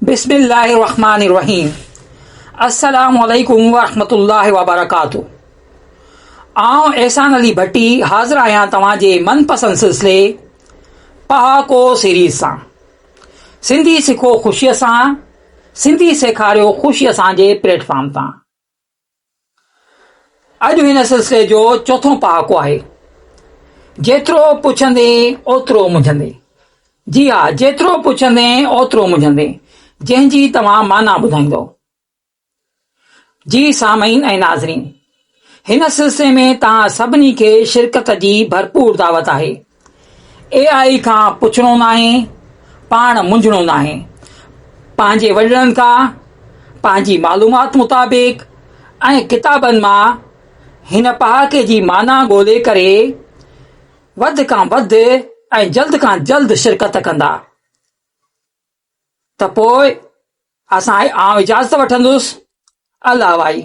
بسم الله الرحمن الرحيم السلام عليڪم ورحمة الله وبرڪاته آئون احسان علي ڀٽي حاضر آهيان توهان جي من پسند سلسلي پهاڪو سيريز سان سنڌي سکو خوشيء سان سنڌي سيکاريو خوشيء سان جي پليٽ فارم تان اڄ هن سلسلي جو چوٿون پهاڪو آهي، جيترو پڇندين اوترو منجهندين. جي ها جيترو پڇندين اوترو منجهندين، جنهن جي توهان معنيٰ ٻڌائيندؤ. جي سامعين ۽ ناظرين! هن سلسلي ۾ توهان سڀني کي شرڪت جي ڀرپور دعوت آهي. اي آء کان پڇڻو ناهي، پاڻ منجهڻو ناهي. پنهنجي وڏڙن کان پنهنجي معلومات مطابق ۽ ڪتابن مان هن پهاڪي جي معنيٰ ڳولي ڪري وڌ کان وڌ ۽ جلد کان جلد شرڪت ڪندا ته پوء اسان آئون اجازت وٺندس. الله وائي.